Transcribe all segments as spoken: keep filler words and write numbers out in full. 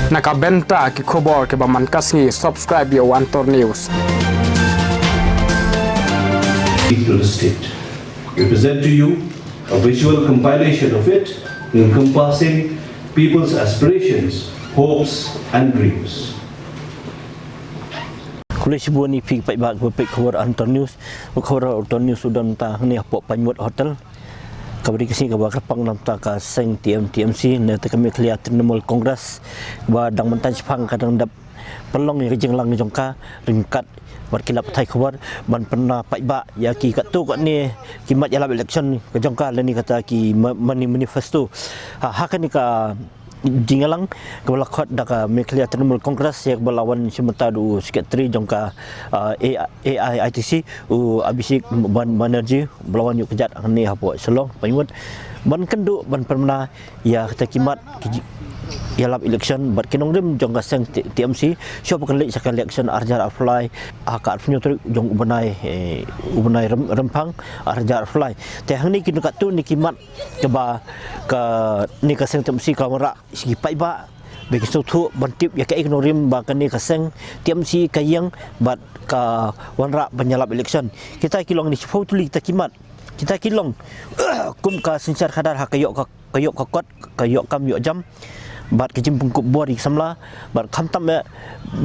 Na ka bynta ki khubor kiba man ka sngi, subscribe ïa u Antor News. To the state. We present to you a visual compilation of it, encompassing people's aspirations, hopes, and dreams. Khublei shibun ïa phi paidbah kiba peit khubor Antor News. Khubor Antor News u don mynta hangne hapoh Pinewood Hotel. Kaba dei ka sngi kaba kyrpang na bynta ka seng T M T M C, na bynta ka Meghalaya Trinamool Congress, ba dang mynta shaphang ka dang dep pynlong ïa ka jingïalang jong ka ryngkat bad ki lad pathai khubor ban pynbna paidbah ïa ki katto katne ki mat ïalap election ka jong ka, lane kata ki ma-, mani-, manifesto. Ha, ha kane ka jingïalang kaba la khot da ka Meghalaya Trinamool Congress, ïa kaba la wan shim bynta da u secretary jong ka, ah, A-, A I I T C, u Abhishek Ban-, Banerjee, ba la wan ïuh kjat hangne hapoh Shillong, Pinewood, ban kynduh ban pynbna ïa kita ki mat ki ji-, ïalap election bad ki nongrim jong ka seng T-, T M C, shuwa ba kan leit sha ka election ar hajar arphew lai, ha ka arphew hynñiew tarik jong u bnai, eh, u bnai Rem-, Rymphang ar hajar arphew lai. Te hangne ki don katto katne ki mat kaba kane ka seng T M C ka wanrah sha ki paidbah ba kin sngewthuh ban tip ïa kaei ka nongrim ba kane ka seng T M C ka ïeng bad ka wanrah ban ïalap election. Kita ki long ne shiphew tylli kita ki mat. Kita ki long kum ka synshar khadar ha ka ïoh ka, ka ïoh ka kot, ka ïoh kam ïoh jam bad ka jingpynkup bor ïa ki samla bad khamtam, eh,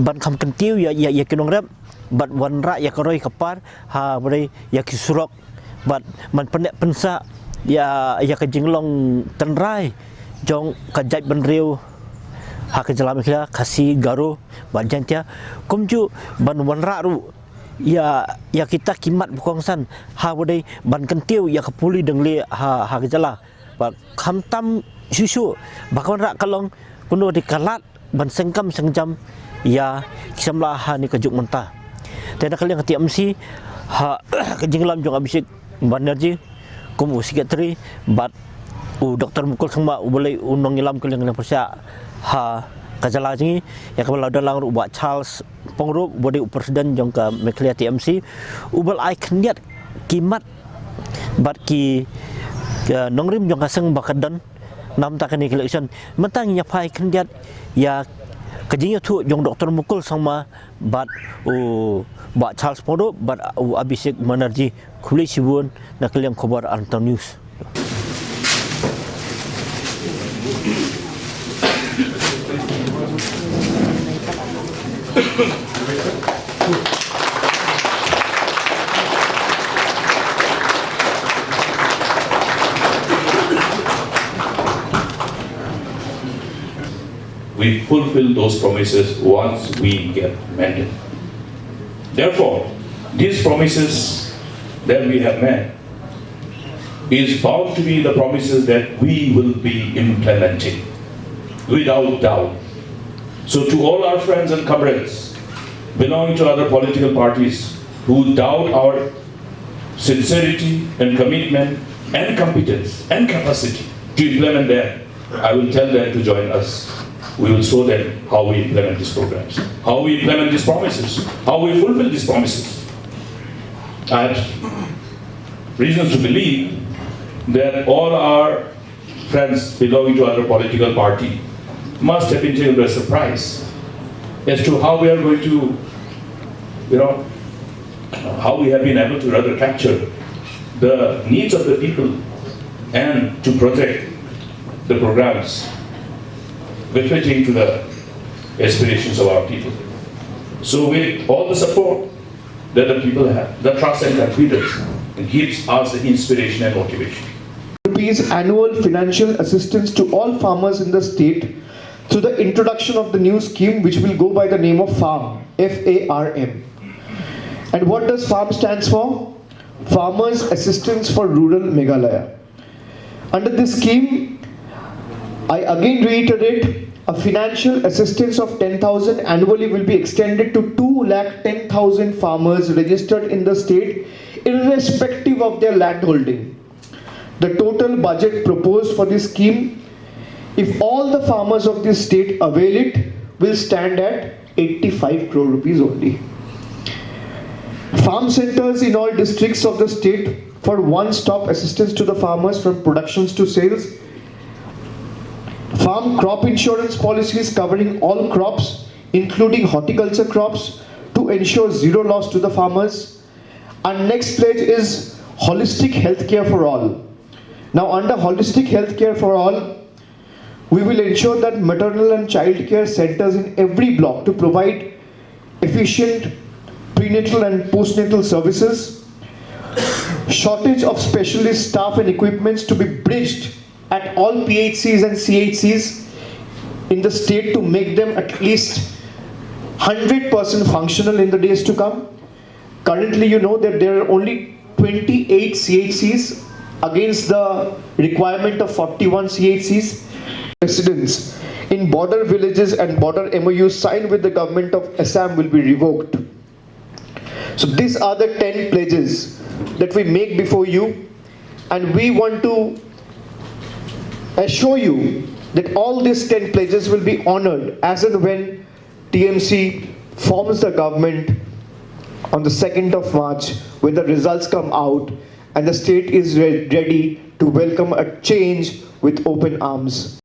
ban kham kyntiew ïa, ïa, ïa ki nongrep bad wanrah ïa ka roi ka par ha ba dei ïa ki surok bad ban pynneh pynsah ïa, ïa ka jinglong tynrai jong ka jaitbynriew ha ka jylla Meghalaya, Khasi, Garo bad Jaiñtia, kumjuh ban wanrah ruh ïa, ïa kita ki mat ba kongsan ha ba dei ban kyntiew ïa ka puli dang lieh ha, ha ka jylla. Bad khamtam shuh shuh ba ka wanrah ka long kumno de ka lad ban seng kam seng jam ïa ki samla ha kane ka juk mynta. Te na ka liang ka T M C, ha ka jingïalam jong Abhishek Banerjee kum u secretary bad u Doktor Mukul Sangma uba la wan nongïalam ka liang ka liang pyrshah ha ka jylla jong ngi, ïa kaba la don lang ruh u Bah Charles Pyngrope uba dei u president jong ka Meghalaya T M C, uba la ai khyndiat ki mat bad ki, ki nongrim jong ka seng ba ka don na bynta kane ka election. Mynta ngin ïa phai khyndiat ïa ka jingïathuh jong Doktor Mukul Sangma bad u Bah Charles Pyngrope bad u Abhishek Banerjee. Khublei shibun na ka liang khubor Antor News. We fulfill those promises once we get mandate. Therefore, these promises that we have made is bound to be the promises that we will be implementing without doubt. So, to all our friends and comrades belonging to other political parties who doubt our sincerity and commitment and competence and capacity to implement them, I will tell them to join us. We will show them how we implement these programs, how we implement these promises, how we fulfill these promises. I have reasons to believe that all our friends belonging to other political party must have been taken by surprise as to how we are going to, you know, how we have been able to rather capture the needs of the people and to project the programs befitting to the aspirations of our people. So with all the support that the people have, the trust and confidence, it gives us the inspiration and motivation. Rupees annual financial assistance to all farmers in the state through the introduction of the new scheme, which will go by the name of FARM, F A R M. And what does FARM stands for? Farmers Assistance for Rural Meghalaya. Under this scheme, I again reiterate, a financial assistance of ten thousand annually will be extended to two lakh ten thousand farmers registered in the state, irrespective of their land holding. The total budget proposed for this scheme, if all the farmers of this state avail it, will stand at eighty-five crore rupees only. Farm centers in all districts of the state for one-stop assistance to the farmers from productions to sales. Farm crop insurance policies covering all crops, including horticulture crops, to ensure zero loss to the farmers. Our next pledge is holistic healthcare for all. Now, under holistic healthcare for all, we will ensure that maternal and child care centers in every block to provide efficient prenatal and postnatal services. Shortage of specialist staff and equipments to be bridged at all P H Cs and C H Cs in the state to make them at least hundred percent functional in the days to come. Currently, you know that there are only twenty-eight C H Cs against the requirement of forty-one C H Cs. Residents in border villages and border M O Us signed with the government of Assam will be revoked. So these are the ten pledges that we make before you, and we want to assure you that all these ten pledges will be honored as and when T M C forms the government on the second of March, when the results come out and the state is re- ready to welcome a change with open arms.